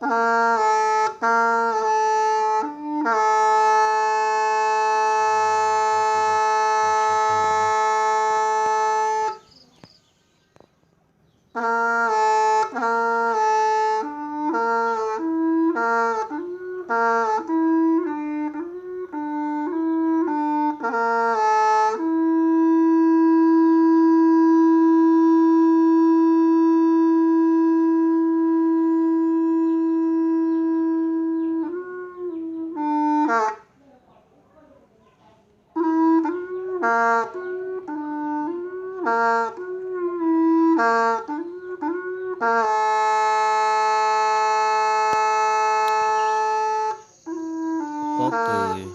Pob kws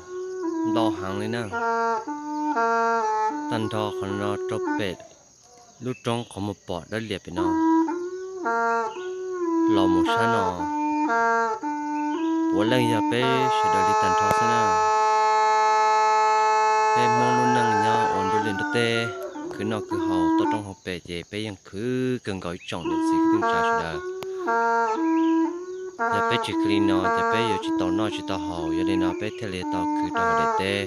ntau heev li na. Tag nrho qhov no rau pem lub roob qhov muag pom dawb lias pem no los mus sab no, puav leej yog peb sawv daws li tag nrho xwb na. Peb Hmoob lub neej nyob ua nruab liaj nruab teb, khwv noj khwv haus toj roob hauv pes ces peb yeej khwv kawg nkaus ib tsoom niam txiv kwv tij neej tsa sawv daws. Yog peb tsis khwv li no ces peb yuav tsis tau noj tsis tau haus, yog li no peb thiaj li tau khwv rau hauv daim teb.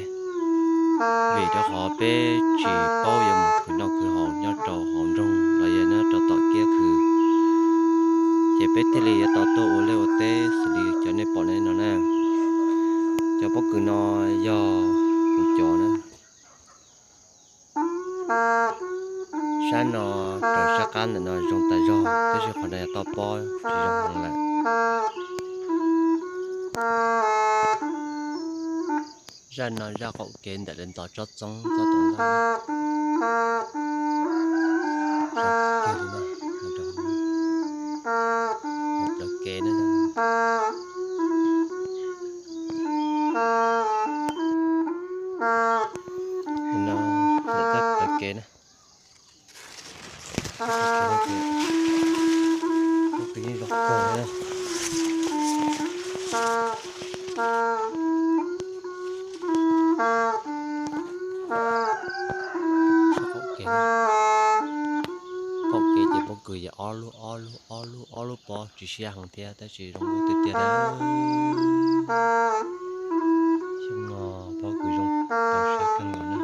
Vim rau qhov peb tsis paub yuav mus khwv noj khwv haus nyob rau hauv nroog los yog nyob rau tom kiab khw, ces peb thiaj li yuav tau tuaj ua liaj ua teb xws li cov nej pom no na. Cov pob kws no yog kuv cov na. Sab no raws sab qab ntawm no zoo tas zog, tab sis qhov no yog toj pob tsis zoo heev lawm. Zaj no zaj qaum kev ntawm lawv ntov tsob txoob tsob toov ntag. Hauv plawv kev na. Ntawm plawv kev na. Pob kws yeej zoo kawg na. Qaum kev, qaum kev ces pob kws yog ob lub ob lub ob lub ob lub pob tsis siab heev thiab tab sis zoo lub tiag tiag na. Xyoo no pob kws zoo tau siab kawg nkaus na.